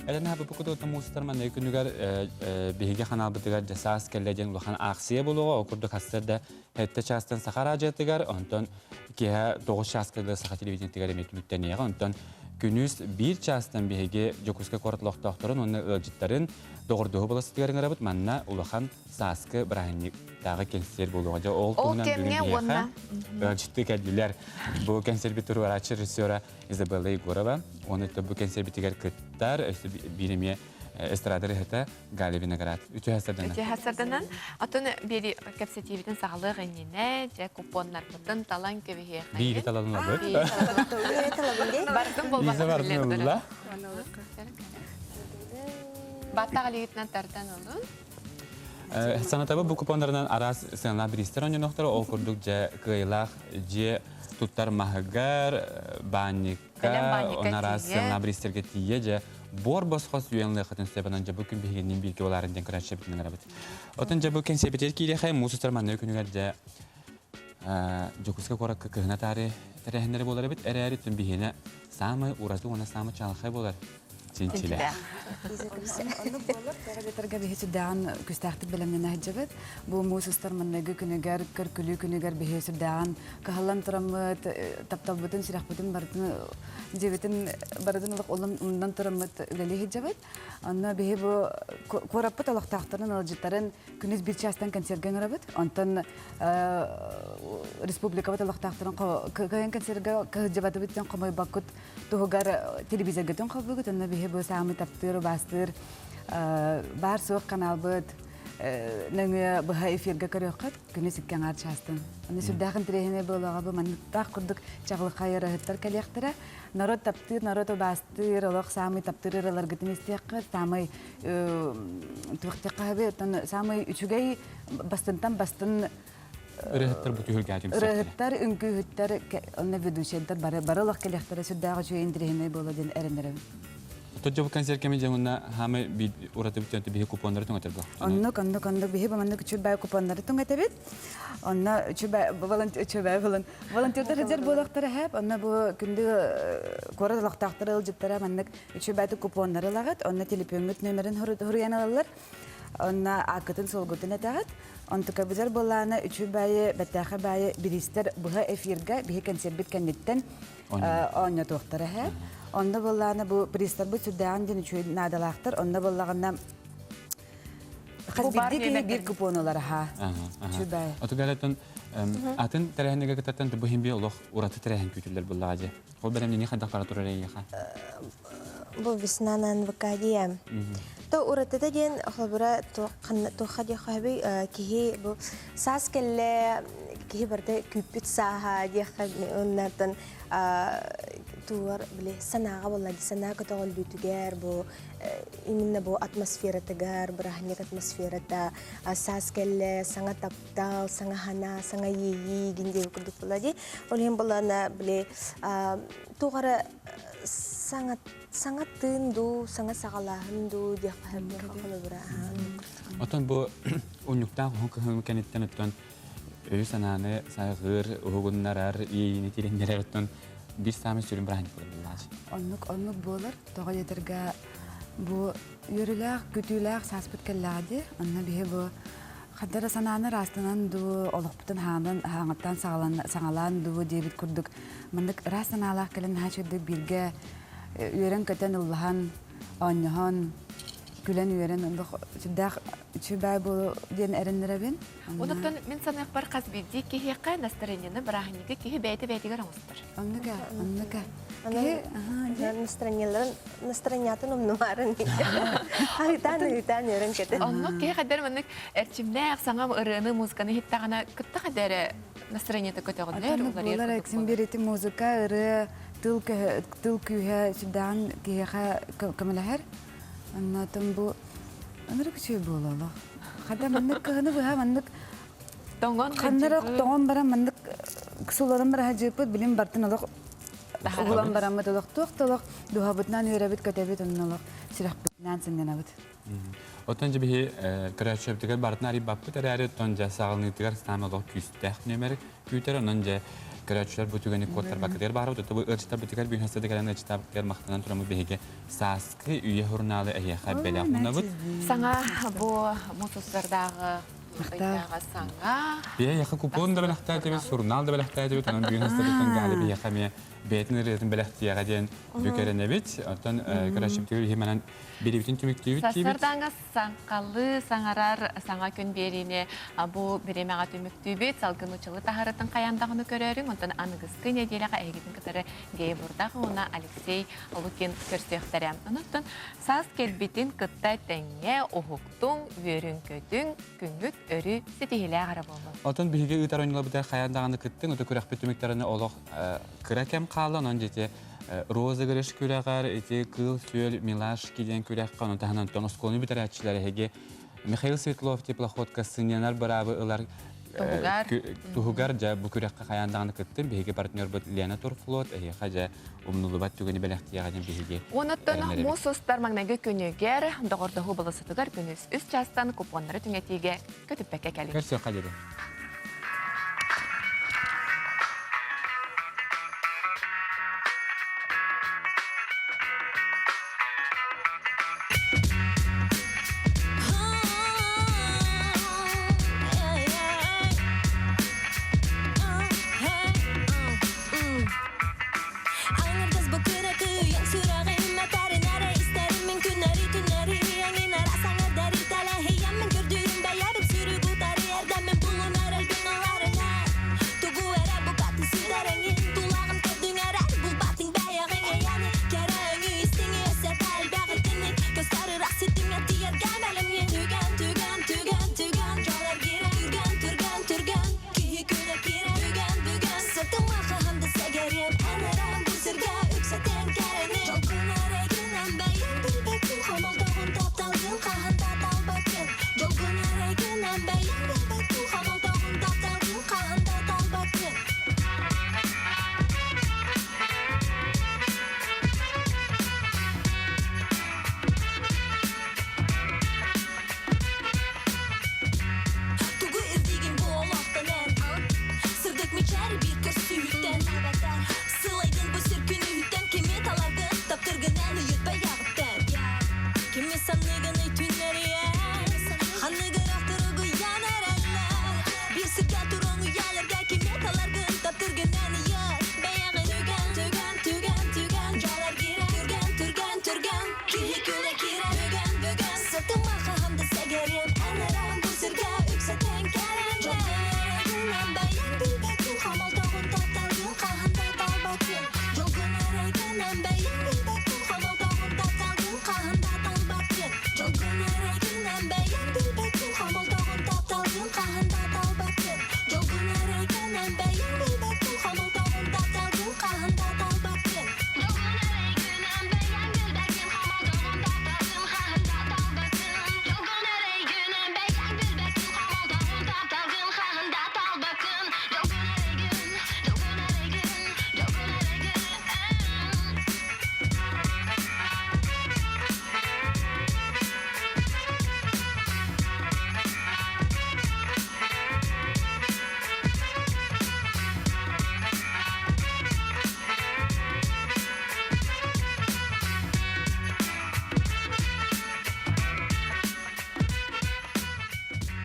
Элен хабыппыкыт муустар манна күнүгэр биһиги ханаалбытыгар дьэ саас кэллэ диэн улахан аахсыйа буолуоҕа. Ол курдук хассар да 7 чаастан Саха радиотыгар, онтон киэһэ 9 чааска дылы Саха телевидениетыгар эмиэ түмүктэниэҕэ. Онтон күнүс 1 чаастан биһиги Дьокуускай куорат олохтоохторун уонна ыалдьыттарын доҕордоһуу балысытыгар ыҥырабыт. Манна улахан сааскы бырааһынньыктааҕы кэнсиэр буолуоҕа. Дьэ ол Ол туһунан бүгүн кэмҥэ биһиэхэ уонна ыалдьыттыы кэллилэр. Бу кэнсиэрбит туруорааччы режиссера Изабелла Егорова уонна бу кэнсиэрбитигэр кыттар, өссө биир эмиэ эстрада ырыаһыта Галя Виноград. Үтүө сарданан. Үтүө сарданан. Атын биэри кэпсэтиибитин саҕалыах иннинэ, дьэ купоннарбытын талан кэбиһиэхэ. Биири талан ылабыт. Бардым Лиза бардын ылла. Баттах илиитинэн тардан ылын. Санатабы бу купоннарынан араас сыаналаах бириистэр оонньонуохтара. Ол курдук дьэ кыайылаах дьиэ туттар маһыгар, баанньыкка, он араас сыаналаах бириистэргэ тиийэ дьэ буор босхо сүйэн ылыаххытын сөп. Онон дьэ бу күн биһигинниин бииргэ буоларын диэн көрөөччүбүтүн ыҥырабыт. Отон дьэ бу кэнсиэбитигэр киириэхэ муус устар маннык күнүгэр дьэ Дьокуускай куоракка кыһын атаары тэрээһиннэри буолар эбит. Эрээри түн биһиэнэ саамай ураты уонна саамай чаҕылхай буолар чинчилээх. Оннук буолар, тоҕо диэтэргэ биһи сүрдээҕин күстээхтик бэлэмнэнэ сылдьабыт. Бу муус устар маҥнайгы күнүгэр, көр-күлүү күнүгэр биһи сүрдээҕин кыһаллан тураммыт, тапталбытын, сүрэхпитин барытын, дьиэбитин барытын олох умнан тураммыт үлэлии сылдьабыт. Онно биһи бу куораппыт олохтоохторун, ыалдьыттарын күнүс биир чаастан концерга ыҥырабыт. Онтон республикабыт олохтоохторун кыайан концерга кыһылдьыбатыбыт диэн хомойбоккут туһугар телевизоргытын холбугут. Онно биһи бу саамай таптыыр, убаастыыр баар-суох каналбыт нөҥүө быһа эфиргэ көрүөххүт күнүс икки аҥаар чаастан. Аны сүрдээх интэриэһинэй буолуоҕа бу манныктаах курдук чаҕылхай ырыаһыттар кэлиэхтэрэ. Народ таптыыр, народ убаастыыр, олох саамай таптыыр ырыаларгытын истиэххит, саамай туохтехха оттон саамай үчүгэй бастынтан бастын Ырыаһыттар бу түһүлгэҕэ түмсүөхтэрэ. Ырыаһыттар, үҥкүүһүттэр, онно ведущайдар бары бары олох кэлиэхтэрэ сүрдээх үчүгэй интэриэһинэй буолуо диэн эрэнэрэбин. Оттон бу концерт кэми дьэ хаамай ураты бүтэн биһи купоннары түҥэтэр буо. Оннук, оннук, оннук биһи бу маннык үчүгэй купоннары түҥэтэбит. Онно үчүгэй үчүгэй волонтердар сылдьар буолуохтара хэп. Онно бу күндү куорат олохтоохторо ыалдьыттара маннык үчүгэй купоннары ылаҕыт. Онно телефоҥҥут нөмерин хуруйан ылаллар. Онно ааккытын-суолгутун этэҕит. Онтукабытыгар буоллаҕына үчүгэй бэртээхэй баайы бириистэр быһа эфиргэ биһи кэнсиэрбит кэнниттэн оонньотуохтара эһэ. Онно буоллаҕына бу приистарбыт сүрдээҕин диэн үчүгэй наадалаахтар. Онно буоллаҕына хас биирдии киһи биир купон ылар аһаа. Үчүгэй. Отугалатын атын тэрээһиннэргэ кытаттан бу иһин би олох ураты тэрээһин күүтүллэр буоллаҕа дьэ. Ол бэлэмнэнии хайдах бара турар эйиэхэ? Бу весна НВК То уратыта диэн холобура туохха диэххэ киһи бу саас кэллэ киһи барыта күүппүт сааһа диэххэ оннартан тугар били санааҕа буолла санаа көтөҕүллүүтүгэр бу именно бу атмосфератыгар бырааһынньык атмосферата саас кэллэ саҥа таптал саҥа санаа саҥа иэйии гин диэбит курдук буолла дии ол иһин буоллаҕына били туох эрэ саҥа саҥа тыын дуу саҥа саҕалааһын дуу диэххэ холобура Оттон бу унньуктаах уһун кыһын кэнниттэн оттон өйү-санааны сайҕыыр, уһугуннарар, иэйиини тилиннэрэр оттон биир саамай сүрүн бырааһынньык буолар Оннук оннук буолар. Тоҕо диэтэргэ бу үөрүүлээх, күтүүлээх сааспыт кэллэҕэ дии. Онно биһи бу ханна эрэ санааны ыраастанан дуу, олохпутун хаанан хаҥаттан саҥалаан дуу диэбит курдук маннык ыраас санаалаах кэлэн наһаа үчүгэйдик бииргэ үөрэн-көтөн ыллаһан, оонньоһон, күлэн-үөрэн олох сүрдээх үчүгэй буолуо диэн эрэннэрэбин. Онуттан мин саныахпар хас биирдии киһиэхэ настроениены бырааһынньыгы киһи бэйэтэ бэйэтигэр оҥостор. Оннука, оннука. Настроениеларын настроениятын умнумарын хаһыытаан ыһыытаан үөрэн көтөн. Оннук киһи хайдар маннык эрчимнээх саҥа ырыаны, музыканы иһиттэҕинэ кытта хайдар эрэ настроениета көтөҕүллэр, уларыйар курдук буолар. Биир ити музыка, ырыа, тыл тыл күүһэ сүрдээҕин киһиэхэ көмөлөһөр. Оннотон бу ынырык үчүгэй буолуо Хата маннык кыһыны быһа маннык тоҥон ханна эрэ тоҥон баран маннык суларан баран сылдьыппыт билим бартын олох угулан бараммыт олох туох да олох дууһабытынан үөрэбит көтөбүт онно олох сүрэхпитинэн сынньанабыт. Оттон дьэ биһи көрөөччүбүтүгэр барытын арыйбаппыт эрээри оттон дьэ саҕаланыытыгар саамай олох күүстээх нүөмэр күүтэр онон дьэ. Көрөөччүлэр бу түгэни куоттарбаккытыгар баарбыт. Бу ыалдьыттарбытыгар бүгүн хастыда кэлэн ыалдьыттаабытыгар махтанан тураммыт биһиги сааскы үйэ журналы эһиэхэ бэлэх уунабыт. Саҥа бу мусустардааҕы ыйдааҕы саҥа. Биһиэхэ купон да бэлэхтээтибит, сурунаал да бэлэхтээтибит, онон бүгүн хастыдыттан Галя биһиэхэ эмиэ бэйэтин ырыатын бэлэхтиэҕэ диэн бүк эрэнэбит. Оттон көрөөччүбүтүгэр биһи манан бириибитин түмүктүүбүт диибит. Сарсыардааҥы саҥхалыы саҥарар саҥа күн биэриини бу бириэмэҕэ түмүктүүбүт. Салгын учалы таһарытын хайаан даҕаны көрөөрүҥ. Онтон аныгыскы нэдиэлэҕэ эһигитин кытары Гея Бурдах уонна Алексей Лукин көрсүөхтэрэ. Онон саас кэлбитин кытта тэҥҥэ уһуктуҥ, үөрүҥ-көтүҥ, күҥҥүт өрүү ситиһиилээх эрэ буоллун. Оттон биһиги ыытар оонньууларбытыгар хайаан даҕаны кыттыҥ, ото күрэхпит түмүктэрин олох кыра кэм хаалла, онон дьити розыгрыш күрэҕэр ити кыыл-сүөл милашки диэн күрэххэ, ону таһынан оттон оскуоланы бүтэрээччилэр эһиги Михаил Светлов теплоходка сынньанар быраабы ылар туһугар туһугар дьэ бу күрэххэ хайаан даҕаны кыттын биһиги партнербут Лена Турфлот эһиэхэ дьэ умнуллубат түгэни бэлэхтиэҕэ диэн биһиги Онуттан муус устар маҥнайгы күнүгэр доҕордоһуу болосутугар күнүс үс чаастан купоннары түҥэтиигэ көтүппэккэ кэлиҥ. Көрсүөххэ диэри.